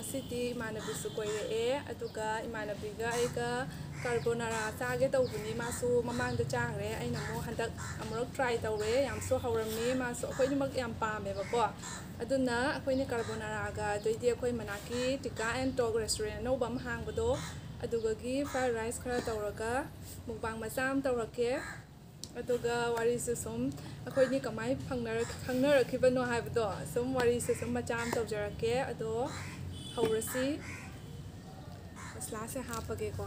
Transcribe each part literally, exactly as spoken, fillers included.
ꯉꯁꯤꯗꯤ ꯏꯃꯥꯟꯅꯕꯤꯁꯨ ꯀꯣꯏꯔꯛꯑꯦ, ꯑꯗꯨꯒ ꯏꯃꯥꯟꯅꯕꯤꯒ ꯑꯩꯒ ꯀꯥꯔꯕꯣꯅꯥꯔꯥ ꯆꯥꯒꯦ ꯇꯧꯕꯅꯤ꯫ ꯃꯥꯁꯨ ꯃꯃꯥꯡꯗ ꯆꯥꯈ꯭ꯔꯦ, ꯑꯩꯅ ꯑꯃꯨꯛ ꯍꯟꯗꯛ ꯑꯃꯨꯔꯛ ꯇ꯭ꯔꯥꯏ ꯇꯧꯔꯦ, ꯌꯥꯝꯁꯨ ꯍꯧꯔꯝꯃꯤ꯫ ꯃꯥꯁꯨ ꯑꯩꯈꯣꯏꯅꯤꯃꯛ ꯌꯥꯝ ꯄꯥꯝꯃꯦꯕꯀꯣ꯫ ꯑꯗꯨꯅ ꯑꯩꯈꯣꯏꯅ ꯀꯥꯔꯕꯣꯅꯥꯔꯥꯒ, ꯑꯗꯩꯗꯤ ꯑꯩꯈꯣꯏ ꯃꯅꯥꯛꯀꯤ ꯇꯤꯀꯥ ꯑꯦꯟ ꯇꯣꯛ ꯔꯦꯁꯇꯨꯔꯦꯟ ꯑꯅꯧꯕ ꯑꯃ ꯍꯥꯡꯕꯗꯣ, ꯑꯗꯨꯒꯒꯤ ꯐ꯭ꯔꯥꯏ ꯔꯥꯏꯁ ꯈꯔ ꯇꯧꯔꯒ ꯃꯨꯛꯕꯥꯡ ꯃꯆꯥ ꯑꯃ ꯇꯧꯔꯛꯀꯦ꯫ ꯑꯗꯨꯒ ꯋꯥꯔꯤꯁꯨ ꯁꯨꯝ ꯑꯩꯈꯣꯏꯅꯤ ꯀꯃꯥꯏ ꯐꯪꯅꯔꯛ-, ꯈꯪꯅꯔꯛꯈꯤꯕꯅꯣ ꯍꯥꯏꯕꯗꯣ ꯁꯨꯝ ꯋꯥꯔꯤꯁꯨ ꯁꯨꯝ ꯃꯆꯥ ꯑꯃ ꯇꯧꯖꯔꯛꯀꯦ꯫ ꯑꯗꯣ ꯍꯧꯔꯁꯤ꯫ ꯃꯁꯂꯥꯁꯦ ꯍꯥꯞꯄꯒꯦꯀꯣ꯫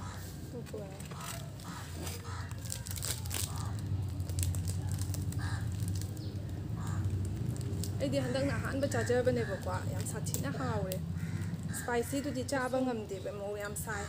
ꯑꯩꯗꯤ ꯍꯟꯗꯛꯅ ꯑꯍꯥꯟꯕ ꯆꯥꯖꯕꯅꯦꯕꯀꯣ, ꯌꯥꯝ ꯁꯥꯊꯤꯅ ꯍꯥꯎꯔꯦ꯫ ꯁ꯭ꯄꯥꯏꯁꯤꯗꯨꯗꯤ ꯆꯥꯕ ꯉꯝꯗꯦꯕ, ꯃꯣꯔꯣꯛ ꯌꯥꯝ ꯁꯥꯏ꯫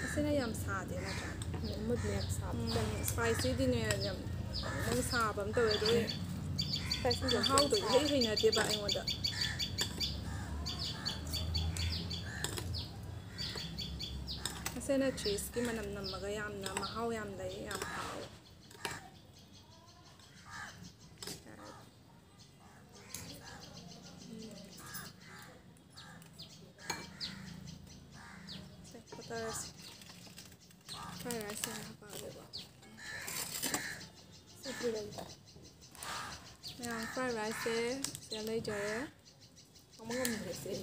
ꯑꯁꯤꯅ ꯌꯥꯝ ꯁꯥꯗꯦ ꯅꯠꯇ꯭ꯔꯥ? ꯎꯝ, ꯑꯃꯗꯨꯅ ꯌꯥꯝ ꯁꯥꯕ꯫ ꯎꯝ, ꯁ꯭ꯄꯥꯏꯁꯤꯗꯤꯅꯦ ꯌꯥꯝ ꯈꯤꯇꯪ ꯁꯥꯕ ꯑꯃ ꯇꯧꯋꯦ, ꯑꯗꯨꯒꯤ ꯁ꯭ꯄꯥꯏꯁꯤꯗꯤ ꯌꯥꯝ ꯃꯍꯥꯎꯗꯣ ꯁꯥꯕ꯫ ꯏꯍꯩ ꯍꯩꯅꯗꯦꯕ ꯑꯩꯉꯣꯟꯗ꯫ ꯑꯁꯤꯅ ꯆꯤꯁꯀꯤ ꯃꯅꯝ ꯅꯝꯃꯒ ꯌꯥꯝꯅ ꯃꯍꯥꯎ ꯌꯥꯝ ꯂꯩ, ꯌꯥꯝ ꯍꯥꯎꯋꯦ꯫ ꯁꯦ, ꯐ꯭ꯔꯥꯏ ꯔꯥꯏꯁꯁꯦ ꯍꯥꯟꯅ ꯍꯥꯞꯄꯛꯑꯒꯦꯀꯣ꯫ ꯃꯌꯥꯝ, ꯐ꯭ꯔꯥꯏ ꯔꯥꯏꯁꯁꯦ ꯁꯤꯗ ꯂꯩꯖꯔꯦ꯫ ꯊꯝꯕ ꯉꯝꯗ꯭ꯔꯦꯁꯦ꯫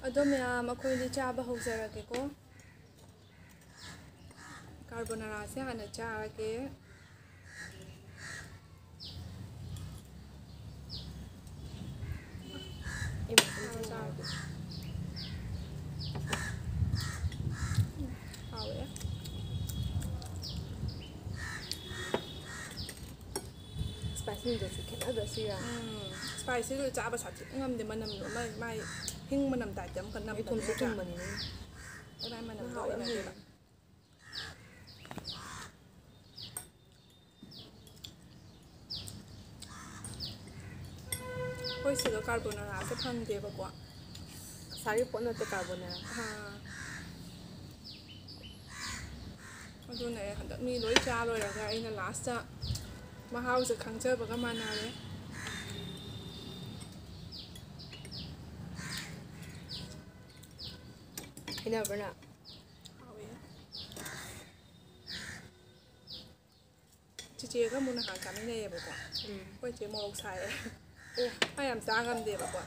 ꯑꯗꯣ ꯃꯌꯥꯝ, ꯑꯩꯈꯣꯏꯗꯤ ꯆꯥꯕ ꯍꯧꯖꯔꯒꯦꯀꯣ꯫ ꯀꯥꯔꯕꯣꯅꯥꯔꯥꯁꯦ ꯍꯥꯟꯅ ꯆꯥꯔꯒꯦ꯫ ꯑꯩ ꯃꯊꯪ ꯆꯥꯔꯒꯦ꯫ ꯍꯥꯎꯋꯦ꯫ Spicy noodles ꯁꯦ ꯈꯦꯠꯅꯗ꯭ꯔꯥ ꯁꯤꯒ? ꯎꯝ, spicy ꯗꯨ ꯆꯥꯕ ꯁꯥꯊꯤ ꯉꯝꯗꯦ, ꯃꯅꯝꯗꯣ ꯑꯃ ꯃꯥꯏ ꯍꯤꯡ ꯃꯅꯝ type ꯇ ꯑꯃꯈꯛ ꯅꯝꯕꯅꯦ ꯊꯨꯝꯁꯨ ꯅꯠꯇ꯭ꯔꯥ? ꯊꯨꯝꯕꯅꯤꯅꯦ꯫ ꯑꯗꯨꯃꯥꯏꯅ ꯃꯅꯝꯗꯣ ꯃꯍꯥꯎ ꯌꯥꯝ ꯑꯣꯏꯅꯗꯦꯕ꯫ ꯍꯦꯜꯂꯦ꯫ ꯑꯩꯈꯣꯏ ꯁꯤꯗ carbonara ꯁꯦ ꯐꯪꯗꯦꯕꯀꯣ꯫ ꯑꯁꯥꯒꯤ ꯄꯣꯠ ꯅꯠꯇꯦ carbonara꯫ ꯑꯥ꯫ ꯑꯗꯨꯅ ꯑꯩ ꯍꯟꯗꯛ ꯃꯤ ꯂꯣꯏ ꯆꯥ ꯂꯣꯏꯔꯒ ꯑꯩꯅ last ꯇ ꯃꯍꯥꯎꯁꯦ ꯈꯪꯖꯕꯒ ꯃꯥꯟꯅꯔꯦ꯫ ꯍꯩꯅꯕ꯭ꯔꯥ ꯅꯪ? ꯍꯥꯎꯋꯦ꯫ ꯆꯤꯆꯦꯒ ꯑꯃꯨꯛ ꯅꯍꯥꯟ ꯆꯥꯃꯤꯟꯅꯩꯌꯦꯕꯀꯣ꯫ ꯎꯝ꯫ ꯑꯩꯈꯣꯏ ꯆꯦ ꯃꯣꯔꯣꯛ ꯁꯥꯏꯌꯦ꯫ ꯑꯦ꯫ ꯃꯥ ꯌꯥꯝ ꯆꯥ ꯉꯝꯗꯦꯕꯀꯣ꯫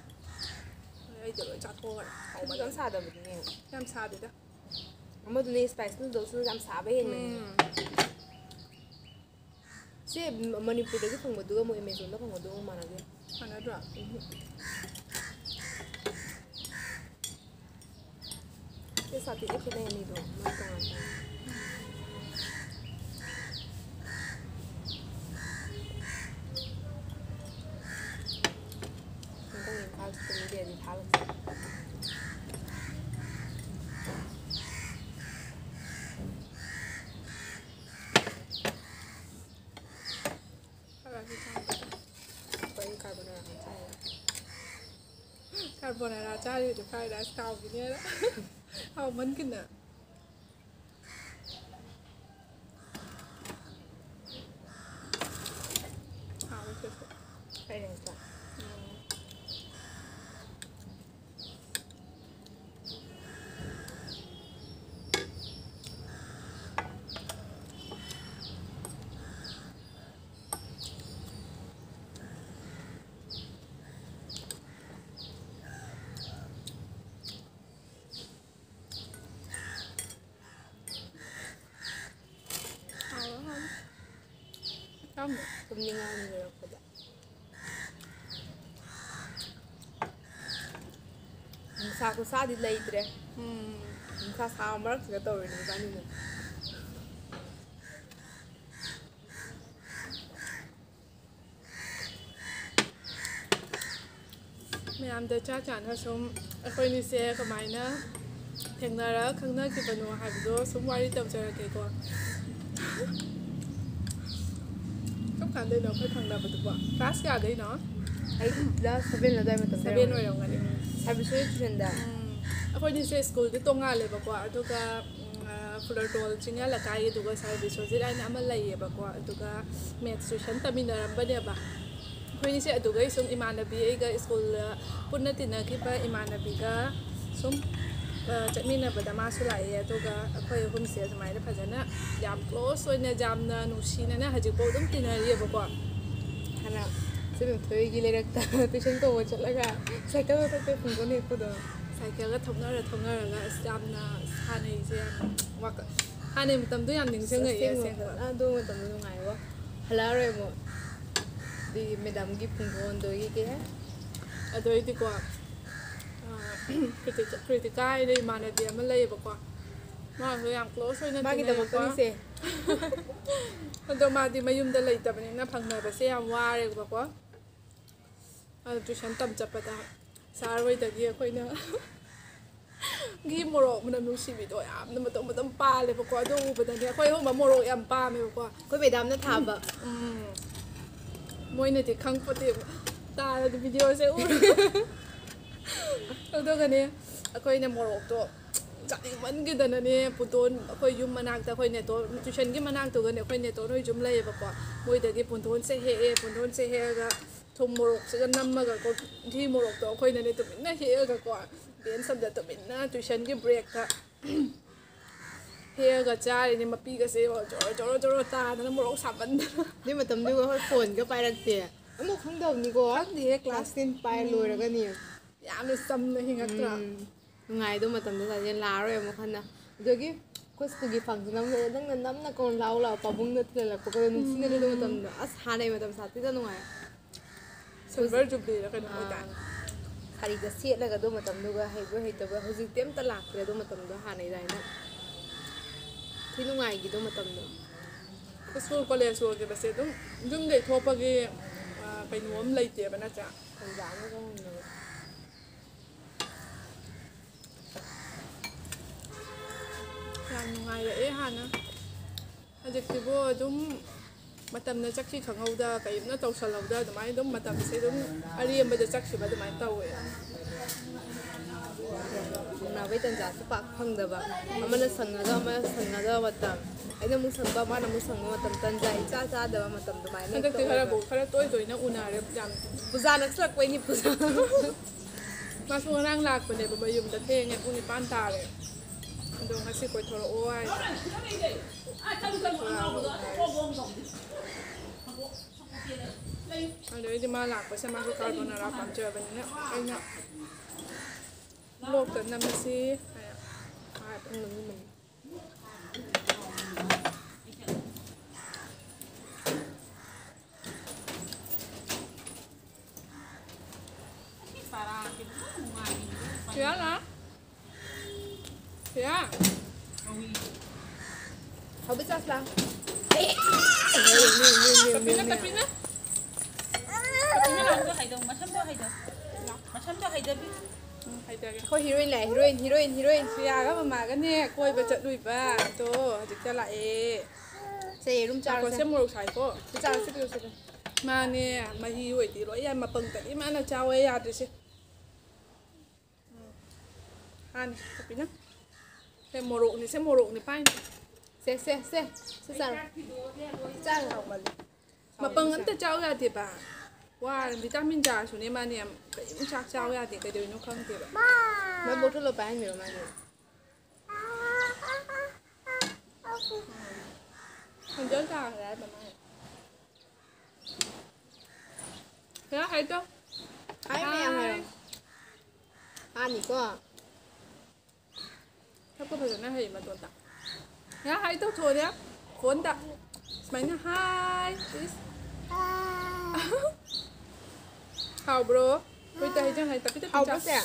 ꯑꯩꯗꯤ ꯂꯣꯏ ꯆꯥꯊꯣꯛꯈ꯭ꯔꯦ꯫ ꯍꯥꯎꯃꯟꯗꯅ꯫ ꯈꯤꯇꯪ ꯁꯥꯗꯕꯗꯨꯅꯦ꯫ ꯌꯥꯝ ꯁꯥꯗꯦꯗ꯫ ꯑꯃꯗꯨꯅ spicy noodles ꯁꯨ ꯌꯥꯝ ꯁꯥꯕ ꯍꯦꯟꯕꯅꯦ꯫ ꯎꯝ꯫ ꯁꯤ ꯃꯅꯤꯄꯨꯔꯗꯒꯤ ꯐꯪꯕꯗꯨꯒ ꯃꯣꯏ Amazon ꯗ ꯐꯪꯕꯗꯨꯒ ꯃꯥꯟꯅꯗꯦ꯫ ꯃꯥꯟꯅꯗ꯭ꯔꯣ? ꯎꯝ꯫ Taste ꯁꯥꯊꯤꯅ ꯈꯦꯠꯅꯩ ꯑꯅꯤꯗꯣ, ꯃꯣꯏ ꯇꯣꯉꯥꯟ ꯇꯣꯉꯥꯟ꯫ ꯍꯟꯗꯛ ꯏꯝꯐꯥꯜ ꯆꯠꯄ ꯃꯤꯗꯤ ꯑꯗꯨ ꯊꯥꯔꯛꯁꯦ꯫ ꯈꯔ ꯑꯗꯨ ꯆꯥꯕꯗ꯫ ꯑꯩꯈꯣꯏ carbonara ꯆꯥꯏꯌꯦ꯫ Carbonara ꯆꯥꯔꯤꯗꯣ fried rice ꯀꯥꯎꯈꯤꯅꯦꯅ꯫ ꯍꯥꯎꯃꯟꯈꯤꯅ꯫ ꯍꯥꯎꯋꯦ ꯁꯤꯁꯨ꯫ ꯀꯩ ꯍꯥꯏꯕ? ꯎꯝ꯫ ꯍꯥꯎꯋꯦ, ꯍꯥꯎꯋꯦ꯫ ꯌꯥꯝꯅ ꯇꯨꯝꯅꯤꯡꯉꯛꯑꯅꯤ ꯂꯣꯏꯔꯛꯄꯗ꯫ ꯅꯨꯡꯁꯥ ꯈꯨꯁꯥꯗꯤ ꯂꯩꯇ꯭ꯔꯦ꯫ ꯎꯝ꯫ ꯅꯨꯡꯁꯥ ꯁꯥꯕ ꯃꯔꯛꯁꯤꯗ ꯇꯧꯔꯤꯅꯦ ꯏꯕꯥꯅꯤꯅ꯫ ꯃꯌꯥꯝꯗ ꯆꯥ ꯆꯥꯅ ꯁꯨꯝ ꯑꯩꯈꯣꯏꯅꯤꯁꯦ ꯀꯃꯥꯏꯅ ꯊꯦꯡꯅꯔ ꯈꯪꯅꯈꯤꯕꯅꯣ ꯍꯥꯏꯕꯗꯣ ꯁꯨꯝ ꯋꯥꯔꯤ ꯇꯧꯖꯔꯛꯀꯦꯀꯣ꯫ ꯀꯔꯝ ꯀꯥꯟꯗꯩꯅꯣ ꯑꯩꯈꯣꯏ ꯈꯪꯅꯕꯗꯨꯕꯣ? ꯀ꯭ꯂꯥꯁ ꯀꯌꯥꯗꯩꯅꯣ? ꯑꯩꯠ ꯀ꯭ꯂꯥꯁ ꯁꯚꯦꯟ ꯑꯗꯨꯋꯥꯏ ꯃꯇꯝꯗ ꯁꯚꯦꯟ ꯑꯣꯏꯔꯝꯒꯅꯤ꯫ ꯁꯥꯔ ꯕꯤꯁꯣꯏ ꯇꯨꯏꯁꯟꯗ꯫ ꯎꯝ, ꯑꯩꯈꯣꯏꯅꯤꯁꯦ ꯁ꯭ꯀꯨꯜꯗꯤ ꯇꯣꯡꯉꯥꯜꯂꯦꯕꯀꯣ, ꯑꯗꯨꯒ ꯎꯝ, ꯑ, ꯐꯨꯂꯔꯇꯣꯜ ꯆꯤꯡꯌꯥ ꯂꯩꯀꯥꯏ, ꯑꯗꯨꯒ ꯁꯥꯔ ꯕꯤꯁꯣꯖꯤꯠ ꯍꯥꯏꯅ ꯑꯃ ꯂꯩꯌꯦꯕꯀꯣ, ꯑꯗꯨꯒ ꯃꯦꯠꯁ ꯇ꯭ꯌꯨꯁꯟ ꯇꯝꯃꯤꯟꯅꯔꯝꯕꯅꯦꯕ꯫ ꯑꯩꯈꯣꯏꯅꯤꯁꯦ ꯑꯗꯨꯒꯩ ꯁꯨꯝ ꯏꯃꯥꯟꯅꯕꯤ ꯑꯩꯒ ꯁ꯭ꯀꯨꯜꯗ ꯄꯨꯟꯅ ꯇꯤꯟꯅꯈꯤꯕ ꯏꯃꯥꯟꯅꯕꯤꯒ ꯁꯨꯝ, ꯑ, ꯆꯠꯃꯤꯟꯅꯕꯗ ꯃꯥꯁꯨ ꯂꯥꯛꯑꯦ, ꯑꯗꯨꯒ ꯑꯩꯈꯣꯏ ꯑꯍꯨꯝꯁꯦ ꯑꯗꯨꯃꯥꯏꯅ ꯐꯖꯅ ꯌꯥꯝ ꯀ꯭ꯂꯣꯁ ꯑꯣꯏꯅ, ꯌꯥꯝꯅ ꯅꯨꯡꯁꯤꯅꯅ ꯍꯧꯖꯤꯛꯐꯥꯎ ꯑꯗꯨꯝ ꯇꯤꯟꯅꯔꯤꯑꯕꯀꯣ꯫ ꯍꯥꯟꯅ ꯏꯆꯦꯕꯦꯝꯊꯣꯏꯒꯤ ꯂꯩꯔꯛꯇ ꯇꯨꯏꯁꯟ ꯇꯧꯕ ꯆꯠꯂꯒ ꯁꯥꯏꯀꯜ ꯃꯊꯛꯇ ꯄꯨꯡꯗꯣꯟ ꯍꯦꯛꯄꯗꯣ꯫ ꯁꯥꯏꯀꯜꯒ ꯊꯧꯅꯔ ꯊꯧꯅꯔꯒ ꯑꯁ ꯌꯥꯝꯅ ꯁꯥꯟꯅꯩꯁꯦ, ꯌꯥꯝ ꯋꯥꯈꯜ, ꯍꯥꯟꯅꯩ ꯃꯇꯝꯗꯣ ꯌꯥꯝ ꯅꯤꯡꯁꯤꯡꯉꯛꯑꯦ ꯑꯁꯦꯡꯕ꯫ ꯑꯗꯨ ꯃꯇꯝꯗꯣ ꯅꯨꯡꯉꯥꯏꯕꯣ꯫ ꯍꯜꯂꯛꯑꯔꯣꯏ ꯑꯃꯨꯛ꯫ ꯑꯗꯨꯒꯤ ꯃꯦꯗꯥꯝꯒꯤ ꯄꯨꯡꯗꯣꯟꯗꯨꯒꯤ ꯀꯩ ꯍꯥꯏ? ꯑꯗꯨ ꯑꯩꯗꯤꯀꯣ, ꯑ, ꯀ꯭ꯔꯤꯇꯤꯀꯥ, ꯀ꯭ꯔꯤꯇꯤꯀꯥ ꯍꯥꯏꯅ ꯏꯃꯥꯟꯅꯕꯤ ꯑꯃ ꯂꯩꯌꯦꯕꯀꯣ, ꯃꯥꯁꯨ ꯌꯥꯝ ꯀ꯭ꯂꯣꯁ ꯑꯣꯏꯅ ꯇꯤꯟꯅꯩꯀꯣ꯫ ꯃꯥꯒꯤꯗꯃꯛꯇꯅꯤꯁꯦ꯫ ꯑꯗꯣ ꯃꯥꯗꯤ ꯃꯌꯨꯝꯗ ꯂꯩꯇꯕꯅꯤꯅ ꯐꯪꯅꯕꯁꯦ ꯌꯥꯝ ꯋꯥꯔꯦꯕꯀꯣ꯫ ꯑꯗꯨ ꯇ꯭ꯌꯨꯁꯟ ꯇꯝ ꯆꯠꯄꯗ ꯁꯥꯔ ꯍꯣꯏꯗꯒꯤ ꯑꯩꯈꯣꯏꯅ ꯘꯤ ꯃꯣꯔꯣꯛ ꯃꯅꯝ ꯅꯨꯡꯁꯤꯕꯤꯗꯣ ꯌꯥꯝꯅ ꯃꯇꯨꯝ ꯃꯇꯨꯝ ꯄꯥꯜꯂꯦꯕꯀꯣ꯫ ꯑꯗꯨ ꯎꯕꯗꯅꯦ, ꯑꯩꯈꯣꯏ ꯑꯍꯨꯝ ꯃꯣꯔꯣꯛ ꯌꯥꯝ ꯄꯥꯝꯃꯦꯕꯀꯣ꯫ ꯑꯩꯈꯣꯏ ꯃꯦꯗꯥꯝꯅ ꯊꯥꯕ꯫ ꯎꯝ, ꯃꯣꯏꯅꯗꯤ ꯈꯪꯄꯣꯠꯇꯦꯕ, ꯇꯥꯔꯗꯤ ꯚꯤꯗꯤꯑꯣꯁꯦ ꯎꯔ꯫ ꯑꯗꯨꯒꯅꯦ, ꯑꯩꯈꯣꯏꯅ ꯃꯣꯔꯣꯛꯇꯣ ꯆꯥꯅꯤꯡꯃꯟꯈꯤꯗꯅꯅꯦ, ꯄꯨꯇꯣꯟ, ꯑꯩꯈꯣꯏ ꯌꯨꯝ ꯃꯅꯥꯛꯇ, ꯑꯩꯈꯣꯏ ꯅꯦꯇꯣꯟ, ꯇ꯭ꯌꯨꯁꯟꯒꯤ ꯃꯅꯥꯛꯇꯨꯒꯅꯦ ꯑꯩꯈꯣꯏ ꯅꯦꯇꯣꯟ ꯍꯣꯏ ꯌꯨꯝ ꯂꯩꯌꯦꯕꯀꯣ꯫ ꯃꯣꯏꯗꯒꯤ ꯄꯨꯇꯣꯟꯁꯦ ꯍꯦꯛꯑꯦ꯫ ꯄꯨꯇꯣꯟꯁꯦ ꯍꯦꯛꯑꯒ ꯊꯨꯝ ꯃꯣꯔꯣꯛꯁꯤꯒ ꯅꯝꯃꯒꯀꯣ, ꯘꯤ ꯃꯣꯔꯣꯛꯇꯣ ꯑꯩꯈꯣꯏꯅꯅꯦ ꯇꯨꯃꯤꯟꯅ ꯍꯦꯛꯑꯒꯀꯣ, ꯕꯦꯟꯁ ꯑꯝꯗ ꯇꯨꯃꯤꯟꯅ ꯇ꯭ꯌꯨꯁꯟꯒꯤ ꯕ꯭ꯔꯦꯛꯇ ꯍꯦꯛꯑꯒ ꯆꯥꯔꯤꯅꯦ꯫ ꯃꯄꯤꯒꯁꯦ ꯖꯣꯔꯣ ꯖꯣꯔꯣ ꯖꯣꯔꯣ ꯇꯥꯗꯅ, ꯃꯣꯔꯣꯛ ꯁꯥꯃꯟꯗꯅ꯫ ꯑꯗꯨꯏ ꯃꯇꯝꯗꯨꯒ ꯍꯣꯏ ꯐꯣꯟꯒ ꯄꯥꯏꯔꯛꯇꯦ꯫ ꯑꯃꯨꯛ ꯈꯪꯗꯕꯅꯤꯀꯣ꯫ ꯈꯪꯗꯦꯍꯦ, ꯀ꯭ꯂꯥꯁ ꯀ꯭ꯂꯥꯁ ꯇꯦꯟ ꯄꯥꯏ ꯂꯣꯏꯔꯒꯅꯤ꯫ ꯌꯥꯝꯅ ꯆꯝꯅ ꯍꯤꯡꯉꯛꯇ꯭ꯔꯥ? ꯎꯝ꯫ ꯅꯨꯡꯉꯥꯏ ꯑꯗꯨ ꯃꯇꯝꯗꯣ꯫ ꯂꯥꯛꯑꯔꯣꯏ ꯑꯃꯨꯛ ꯍꯟꯅ꯫ ꯑꯗꯒꯤ ꯑꯩꯈꯣꯏ ꯁ꯭ꯀꯨꯜꯒꯤ ꯐꯪꯁꯟ ꯑꯃ ꯂꯩꯔꯦ, ꯅꯪꯅ ꯅꯝꯅ ꯀꯧꯔ "ꯂꯥꯛꯑꯣ ꯂꯥꯛꯑꯣ", ꯄꯥꯕꯨꯡꯅ ꯊꯤꯜꯍꯜꯂꯛꯄꯒꯗꯣ ꯅꯤꯡꯁꯤꯡꯉꯦ ꯑꯗꯨ ꯃꯇꯝꯗꯣ꯫ ꯑꯁ, ꯍꯥꯟꯅꯩ ꯃꯇꯝ ꯁꯥꯊꯤꯅ ꯅꯨꯡꯉꯥꯏ꯫ ꯁꯤꯜꯚꯔ ꯖꯨꯕ꯭ꯂꯤꯔ ꯀꯩꯅꯣꯝ ꯑꯣꯏꯗꯥꯏ? ꯑꯥ, ꯁꯥꯔꯤꯒ ꯁꯦꯠꯂꯒ ꯑꯗꯨ ꯃꯇꯝꯗꯨꯒ ꯍꯩꯕ꯭ꯔꯥ ꯍꯩꯇꯕ꯭ꯔꯥ, ꯍꯧꯖꯤꯛꯇꯤ ꯑꯝꯇ ꯂꯥꯛꯇ꯭ꯔꯦ ꯑꯗꯨ ꯃꯇꯝꯗꯣ ꯍꯥꯟꯅꯩ ꯑꯗꯨꯃꯥꯏꯅ꯫ ꯊꯤ ꯅꯨꯡꯉꯥꯏꯈꯤꯗꯣ ꯃꯇꯝꯗꯣ꯫ ꯁ꯭ꯀꯨꯜ ꯀꯣꯂꯦꯖ ꯂꯣꯏꯈꯤꯕꯁꯦ ꯑꯗꯨꯝ ꯌꯨꯝꯗꯩ ꯊꯣꯛꯄꯒꯤ, ꯑ, ꯀꯩꯅꯣ ꯑꯃ ꯂꯩꯇꯦꯕ, ꯅꯠꯇ꯭ꯔꯥ? ꯇꯟꯖꯥ ꯑꯃꯒ ꯍꯣꯡꯅꯕ꯫ ꯌꯥꯝ ꯅꯨꯡꯉꯥꯏꯔꯛꯑꯦ ꯍꯥꯟꯅ꯫ ꯍꯧꯖꯤꯛꯇꯤꯕꯨ ꯑꯗꯨꯝ ꯃꯇꯝꯅ ꯆꯠꯈꯤ ꯈꯪꯍꯧꯗ, ꯀꯔꯤꯝꯅ ꯇꯧꯁꯜꯍꯧꯗ, ꯑꯗꯨꯃꯥꯏꯅ ꯑꯗꯨꯝ ꯃꯇꯝꯁꯦ ꯑꯗꯨꯝ ꯑꯔꯦꯝꯕꯗ ꯆꯠꯈꯤꯕ ꯑꯗꯨꯃꯥꯏꯅ ꯇꯧꯋꯦ꯫ ꯎꯅꯕꯩ ꯇꯟꯖꯥꯁꯨ ꯄꯥꯛ ꯐꯪꯗꯕ, ꯑꯃꯅ ꯁꯪꯅꯗꯕ ꯑꯃꯅ ꯁꯪꯅꯗꯕ ꯃꯇꯝ, ꯑꯩꯅ ꯑꯃꯨꯛ ꯁꯪꯕ ꯃꯥꯅ ꯑꯃꯨꯛ ꯁꯪꯕ ꯃꯇꯝ, ꯇꯟꯖꯥ ꯏꯆꯥ ꯆꯥꯗꯕ ꯃꯇꯝ ꯑꯗꯨꯃꯥꯏꯅ ꯍꯦꯛꯇ ꯍꯟꯗꯛꯇꯤ ꯑꯣꯏꯕ꯫ ꯈꯔꯕꯨ ꯈꯔ ꯇꯣꯏ ꯇꯣꯏꯅ ꯎꯅꯔꯦ ꯌꯥꯝ꯫ ꯄꯨꯖꯥ ꯅꯛꯁꯂꯛꯄꯩꯅꯤ ꯄꯨꯖꯥ꯫ ꯃꯥꯁꯨ ꯉꯔꯥꯡ ꯂꯥꯛꯄꯅꯦꯕ ꯃꯌꯨꯝꯗ, ꯊꯦꯡꯉꯦ, ꯄꯨꯡ ꯅꯤꯄꯥꯟ ꯇꯥꯔꯦ꯫ ꯑꯗꯣ ꯉꯁꯤ ꯀꯣꯏꯊꯣꯔꯛꯑꯣ ꯍꯥꯏ꯫ ꯑꯗꯩꯗꯤ ꯃꯥ ꯂꯥꯛꯄꯁꯦ ꯃꯥꯁꯨ ꯀꯥꯔꯕꯣꯅꯥꯔꯥ ꯄꯥꯝꯖꯕꯅꯤꯅ ꯑꯩꯅ ꯕ꯭ꯂꯣꯛꯇ ꯅꯝꯃꯁꯤ ꯍꯥꯏꯔ ꯍꯥꯏꯕ꯫ ꯁꯤꯌꯥ ꯂꯥ꯫ ꯁꯤꯌꯥ꯫ ꯍꯧꯕ ꯆꯥꯁꯂꯥ꯫ ꯀꯄꯤꯅ ꯀꯄꯤꯅ꯫ ꯀꯄꯤꯅ ꯂꯥꯎꯗꯣ ꯍꯥꯏꯗꯣ ꯃꯁꯝꯗꯣ ꯍꯥꯏꯗꯣ꯫ ꯃꯁꯝꯗꯣ ꯍꯥꯏꯗꯕꯤ꯫ ꯎꯝ, ꯍꯥꯏꯗꯒꯦ꯫ ꯑꯩꯈꯣꯏ ꯍꯤꯔꯣꯏꯟ ꯂꯥꯛꯑꯦ ꯍꯤꯔꯣꯏꯟ ꯍꯤꯔꯣꯏꯟ ꯍꯤꯔꯣꯏꯟ꯫ ꯁꯤꯌꯥꯒ ꯃꯃꯥꯒꯅꯦ ꯀꯣꯏꯕ ꯆꯠꯂꯨꯏꯕ ꯑꯗꯣ ꯍꯧꯖꯤꯛꯇ ꯂꯥꯛꯑꯦ꯫ ꯁꯦ ꯌꯦꯔꯨꯝ ꯆꯥꯔꯁꯦ꯫ ꯉꯥꯏꯈꯣꯁꯦ ꯃꯣꯔꯣꯛ ꯁꯥꯏꯀꯣ꯫ ꯁꯤ ꯆꯥꯔꯁꯦ ꯄꯤꯔꯛꯑꯣ ꯁꯤꯗ꯫ ꯃꯥꯅꯦ ꯃꯍꯤ ꯑꯣꯏꯗꯤ ꯂꯣꯏ ꯌꯥꯏ ꯃꯄꯪ ꯇꯅꯤ ꯃꯥꯅ ꯆꯥꯎ ꯌꯥꯗ꯭ꯔꯤꯁꯦ꯫ ꯍꯥꯟꯅꯤ ꯀꯄꯤꯅ꯫ ꯁꯦ ꯃꯣꯔꯣꯛꯅꯤ ꯁꯦ ꯃꯣꯔꯣꯛꯅꯤ ꯄꯥꯏꯅꯤ꯫ ꯁꯦ ꯁꯦ ꯁꯦ ꯁꯤ ꯆꯥꯔꯣ꯫ ꯆꯥꯔꯣ ꯍꯥꯎꯃꯜꯂꯤ꯫ ꯃꯄꯪ ꯑꯝꯇ ꯆꯥꯎ ꯌꯥꯗꯦꯕ꯫ ꯋꯥꯔ ꯚꯤꯇꯥꯃꯤꯟ ꯆꯥꯔꯁꯨꯅꯦ ꯃꯥꯅꯦ ꯌꯥꯝ ꯀꯔꯤꯝ ꯆꯥꯛ ꯆꯥꯎ ꯌꯥꯗꯦ ꯀꯩꯗꯧꯔꯤꯅꯣ ꯈꯪꯗꯦꯕ꯫ ꯃꯥ ꯕꯣꯇꯜ ꯂꯣ ꯄꯥꯏꯍꯟꯕꯤꯔꯣ ꯃꯥꯒꯤ꯫ ꯈꯣꯟꯖꯦꯜ ꯇꯥꯈ꯭ꯔꯦ ꯍꯥꯏꯕ ꯃꯥꯅꯦ꯫ ꯍꯥꯏꯗꯣ꯫ ꯍꯥꯏ ꯃꯌꯥꯝ ꯍꯥꯏꯔꯣ꯫ ꯍꯥꯅꯤꯀꯣ꯫ ꯁꯛꯄ ꯐꯖꯅ ꯍꯩ ꯃꯇꯣꯟꯗ꯫ ꯌꯥ ꯍꯥꯏ ꯇꯧꯊꯣꯛꯑꯣꯗ꯫ ꯐꯣꯟꯗ꯫ ꯁꯨꯃꯥꯏꯅ ꯍꯥꯏ ꯏꯁ꯫ ꯍꯥꯎꯕ꯭ꯔꯣ? ꯍꯣꯏ ꯇ ꯍꯩꯖꯥꯡ ꯍꯥꯏ ꯇꯞꯄꯤ ꯇꯞꯄꯤ ꯆꯥ꯫ ꯍꯥꯎꯕꯁꯦ꯫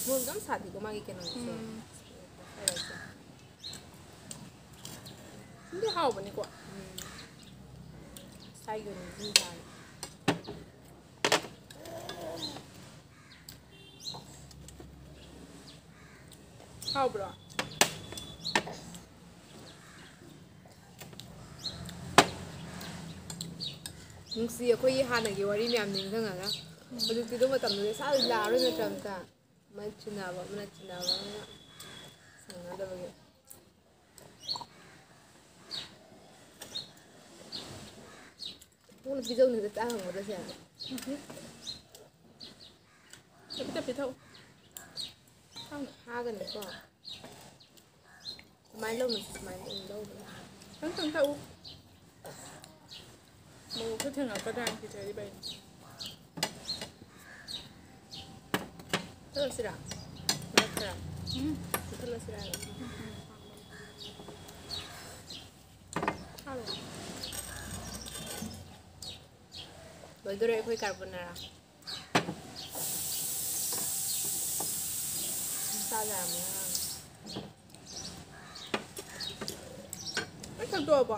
ꯃꯣꯔꯣꯛ ꯌꯥꯝ ꯁꯥꯗꯦꯀꯣ ꯃꯥꯒꯤ ꯀꯩꯅꯣꯁꯦ꯫ ꯎꯝ꯫ ꯐ꯭ꯔꯥꯏ ꯔꯥꯏꯁꯁꯦ꯫ ꯑꯗꯨꯝꯗꯤ ꯍꯥꯎꯕꯅꯤꯀꯣ꯫ ꯎꯝ꯫ ꯁꯥꯏꯒꯤ ꯑꯣꯏꯅ ꯑꯗꯨꯝ ꯆꯥꯔꯦ꯫ ꯍꯥꯎꯕ꯭ꯔꯣ? ꯅꯨꯡꯁꯤ ꯑꯩꯈꯣꯏꯒꯤ ꯍꯥꯟꯅꯒꯤ ꯋꯥꯔꯤ ꯃꯌꯥꯝ ꯅꯤꯡꯁꯤꯡꯉꯒ꯫ ꯍꯧꯖꯤꯛꯇꯤ ꯑꯗꯨ ꯃꯇꯝꯗꯨꯗꯤ ꯁꯥ ꯂꯥꯛꯑꯔꯣꯏ ꯅꯠꯇ꯭ꯔꯥ ꯑꯝꯇ? ꯑꯃ ꯆꯤꯟꯅꯕ ꯑꯃꯅ ꯆꯤꯟꯅꯕ ꯑꯃꯅ ꯁꯪꯅꯗꯕꯒꯤ꯫ ꯅꯪꯅ ꯄꯤꯖꯧꯅꯦ ꯍꯦꯛꯇ ꯆꯥ ꯍꯪꯕꯗ ꯁꯦ꯫ ꯇꯞꯄꯤ ꯇꯞꯄꯤ ꯊꯛꯎ꯫ ꯈꯪꯗꯦ꯫ ꯍꯥꯒꯅꯤꯀꯣ꯫ ꯁꯨꯃꯥꯏꯅ ꯂꯧꯅꯁꯤ, ꯁꯨꯃꯥꯏꯅ ꯑꯗꯨꯝ ꯂꯧꯕꯅꯦ꯫ ꯈꯤꯇꯪ ꯈꯤꯇꯪ ꯊꯛꯎ꯫ ꯃꯣꯔꯣꯛꯁꯨ ꯊꯦꯡꯉꯛꯀꯗ꯭ꯔꯥꯅ ꯀꯤꯖꯔꯤꯕ ꯑꯩꯅ꯫ ꯊꯛꯑꯁꯤꯔꯥ? ꯃꯔꯛ ꯈꯔ꯫ ꯎꯝ꯫ ꯊꯛꯍꯜꯂꯁꯤꯔꯥ ꯍꯥꯏꯕ? ꯍꯥꯎꯋꯦ꯫ ꯂꯣꯏꯗꯣꯔꯦ ꯑꯩꯈꯣꯏ carbonara꯫ ꯃꯁꯥ ꯌꯥꯝ ꯉꯥꯡꯉꯦ꯫ ꯂꯣꯏ ꯊꯛꯇꯣꯛꯑꯕꯣ?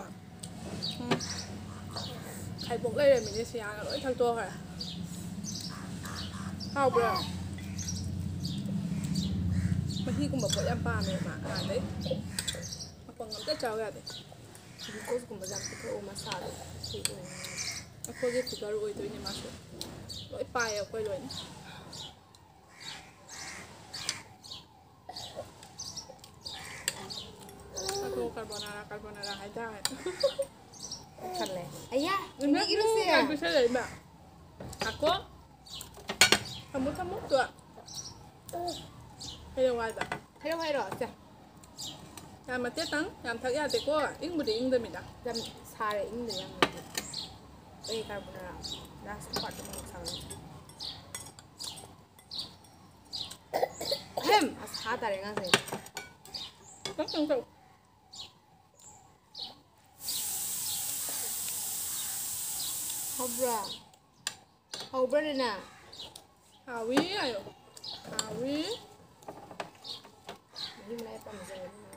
ꯎꯝ꯫ ꯈꯥꯏꯕꯣꯛ ꯂꯩꯔꯝꯃꯤꯅꯦ ꯁꯤꯌꯥꯅ ꯂꯣꯏ ꯊꯛꯇꯣꯛꯈ꯭ꯔꯦ꯫ ꯍꯥꯎꯕ꯭ꯔꯣ? ꯃꯍꯤꯒꯨꯝꯕ ꯄꯣꯠ ꯌꯥꯝ ꯄꯥꯝꯃꯦ ꯃꯥ ꯍꯥꯟꯅꯗꯩ꯫ ꯃꯄꯪ ꯑꯝꯇ ꯆꯥꯎ ꯌꯥꯗꯦ꯫ Glucoseꯀꯨꯝꯕꯁꯦ ꯌꯥꯝ ꯄꯤꯊꯛꯑꯣ ꯃꯁꯥꯗꯣ꯫ ꯑꯩꯈꯣꯏꯒꯤ figure ꯑꯣꯏꯗꯣꯏꯅꯦ ꯃꯥꯁꯨ꯫ ꯂꯣꯏ ꯄꯥꯏꯌꯦ ꯑꯩꯈꯣꯏ ꯂꯣꯏꯅ꯫ ꯑꯗꯣ carbonara, carbonara ꯍꯥꯏꯇꯥꯔꯦ꯫ ꯈꯜꯂꯦ꯫ ꯑꯌꯥ, ꯏꯃꯥ, ꯃꯤꯒꯤꯔꯣ ꯁꯦ? ꯌꯥꯝ ꯄꯤꯁꯜꯂꯦ ꯏꯃꯥ꯫ ꯉꯥꯏꯈꯣ꯫ ꯊꯝꯃꯣ, ꯊꯝꯃꯣ, ꯇꯣ꯫ ꯍꯩꯔꯧ ꯍꯥꯏꯕ꯫ ꯍꯩꯔꯧ ꯍꯥꯏꯔꯣ, ꯁꯦ꯫ ꯌꯥꯝ ꯃꯇꯦꯛꯇꯪ, ꯌꯥꯝ ꯊꯛ ꯌꯥꯗꯦꯀꯣ꯫ ꯏꯪꯕꯨꯗꯤ ꯏꯪꯗꯃꯤꯗ꯫ ꯌꯥꯝ ꯁꯥꯔꯦ, ꯏꯪꯗꯦ ꯌꯥꯝꯅꯗꯤ꯫ ꯑꯩ carbonara last part ꯇ ꯃꯣꯔꯣꯛ ꯁꯥꯕꯅꯦ꯫ ꯑꯍꯝ! ꯑꯁ, ꯍꯥ ꯇꯥꯔꯦ ꯑꯉꯥꯡꯁꯦ꯫ ꯈꯤꯇꯪ ꯈꯤꯇꯪ ꯇꯧ꯫ ꯍꯥꯎꯕ꯭ꯔꯥ? ꯍꯥꯎꯕ꯭ꯔꯥ, ꯔꯦꯅꯥ? ꯍꯥꯎꯋꯤ ꯍꯥꯏꯌꯣ꯫ ꯍꯥꯎꯋꯤ꯫ ꯃꯍꯤ ꯃꯅꯥꯏ ꯄꯥꯝꯖꯕꯅꯤꯅ꯫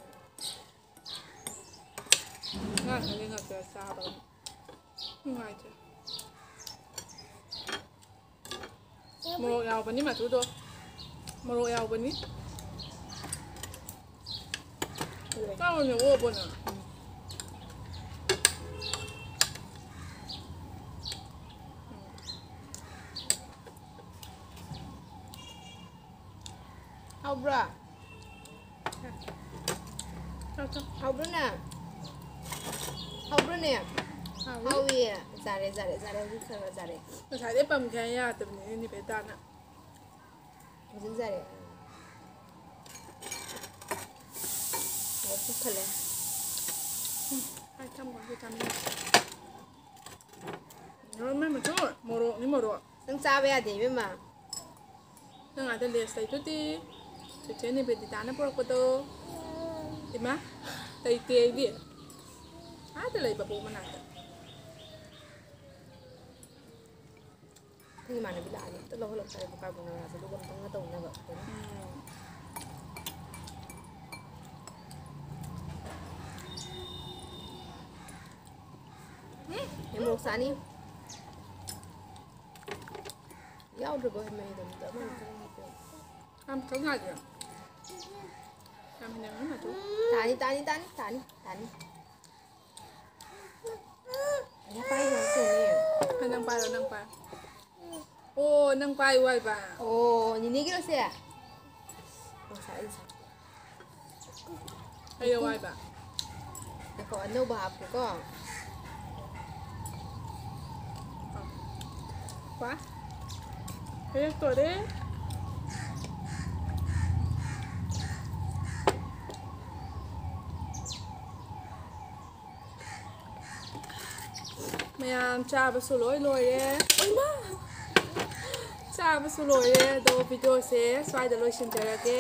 ꯉꯥ ꯈꯪꯗꯦ ꯉꯥꯛꯇ ꯆꯥꯕ ꯅꯨꯡꯉꯥꯏꯇꯦ꯫ ꯃꯣꯔꯣꯛ ꯌꯥꯎꯕꯅꯤ ꯃꯆꯨꯗꯣ꯫ ꯃꯣꯔꯣꯛ ꯌꯥꯎꯕꯅꯤ꯫ ꯆꯥꯎꯅꯦ, ꯑꯣꯛꯑꯕꯣ ꯅꯪ? ꯍꯥꯎꯕ꯭ꯔꯥ? ꯆꯥꯎ, ꯆꯥꯎ꯫ ꯍꯥꯎꯕ꯭ꯔꯥꯅꯦ? ꯍꯥꯎꯕ꯭ꯔꯥꯅꯦ? ꯍꯥꯎꯋꯤ꯫ ꯍꯥꯎꯋꯤ꯫ ꯖꯥꯔꯦ, ꯖꯥꯔꯦ, ꯖꯥꯔꯦ, ꯍꯧꯖꯤꯛ ꯈꯔ ꯈꯔ ꯖꯥꯔꯦ꯫ ꯉꯁꯥꯏꯗꯩ ꯄꯝꯒꯦ ꯍꯥꯏ ꯌꯥꯗꯕꯅꯤꯅꯦ, ꯅꯤꯕꯦꯗꯥꯅ꯫ ꯍꯧꯖꯤꯛ ꯖꯥꯔꯦ꯫ ꯑꯣ, ꯄꯨꯛ ꯊꯜꯂꯦ꯫ ꯎꯝ, ꯑꯩ ꯆꯥꯃ ꯀꯥꯟꯗ ꯆꯥꯅꯤꯡꯉꯦ꯫ ꯃꯣꯔꯣꯛ, ꯏꯃꯥ, ꯃꯆꯨ, ꯃꯣꯔꯣꯛꯅꯤ, ꯃꯣꯔꯣꯛ꯫ ꯅꯪ ꯆꯥꯕ ꯌꯥꯗꯦ, ꯏꯕꯦꯝꯃ꯫ ꯅꯪ ꯑꯥꯗ ꯂꯦꯁ ꯂꯩꯗꯨꯗꯤ, ꯆꯦꯆꯦ ꯅꯤꯕꯦꯗꯤꯇꯥꯅ ꯄꯨꯔꯛꯄꯗꯣ꯫ ꯏꯃꯥ, ꯂꯩꯇꯦ ꯑꯩꯗꯤ꯫ ꯑꯥꯗ ꯂꯩ, ꯕꯕꯣꯛ ꯃꯅꯥꯛꯇ꯫ ꯑꯩꯈꯣꯏ ꯏꯃꯥꯟꯅꯕꯤ ꯂꯥꯛꯑꯗꯤ ꯑꯝꯇ ꯂꯧꯍꯜꯂꯛꯇ꯭ꯔꯦꯕ carbonara ꯁꯦ, ꯑꯗꯨꯒ ꯑꯝꯇꯪꯒ ꯇꯧꯅꯕ꯫ ꯎꯝ꯫ ꯎꯝ꯫ ꯌꯥꯝ ꯃꯣꯔꯣꯛ ꯆꯥꯅꯤ꯫ ꯌꯥꯎꯗ꯭ꯔꯕꯣ ꯍꯩ ꯃꯍꯤꯗꯣ? ꯑꯝꯇ ꯑꯃ ꯍꯦꯛꯇ ꯍꯥꯞꯄꯤꯌꯨ꯫ ꯌꯥꯝ ꯈꯤꯇꯪ ꯉꯥꯏꯗ꯭ꯔꯥ? ꯌꯥꯝ ꯍꯦꯟꯖꯟꯕ ꯅꯠꯇ꯭ꯔꯣ? ꯇꯥꯅꯤ, ꯇꯥꯅꯤ, ꯇꯥꯅꯤ, ꯇꯥꯅꯤ, ꯇꯥꯅꯤ꯫ ꯌꯥ ꯄꯥꯏꯅꯨ, ꯇꯣꯡꯉꯦ꯫ ꯍꯣꯏ, ꯅꯪ ꯄꯥꯏꯔꯣ, ꯅꯪ ꯄꯥꯏꯔꯣ꯫ ꯑꯣ, ꯅꯪ ꯄꯥꯏꯌꯨ ꯍꯥꯏꯕ꯫ ꯑꯣ, ꯅꯤꯅꯦꯒꯤꯔꯣ ꯁꯦ? ꯑꯣ, ꯁꯥꯏ, ꯁꯥꯏ꯫ ꯍꯩꯔꯧ ꯍꯥꯏꯕ꯫ ꯉꯥꯏꯈꯣ, ꯑꯅꯧꯕ ꯍꯥꯞꯀꯦꯀꯣ꯫ ꯄꯥ꯫ ꯍꯩꯔꯛꯇꯣꯔꯦ꯫ ꯃꯌꯥꯝ ꯆꯥꯕꯁꯨ ꯂꯣꯏ ꯂꯣꯏꯔꯦ꯫ ꯑꯣꯏꯃꯥ! ꯆꯥꯕꯁꯨ ꯂꯣꯏꯔꯦ꯫ ꯑꯗꯣ video ꯁꯦ ꯁ꯭ꯋꯥꯏꯗ ꯂꯣꯏꯁꯤꯟꯖꯔꯒꯦ꯫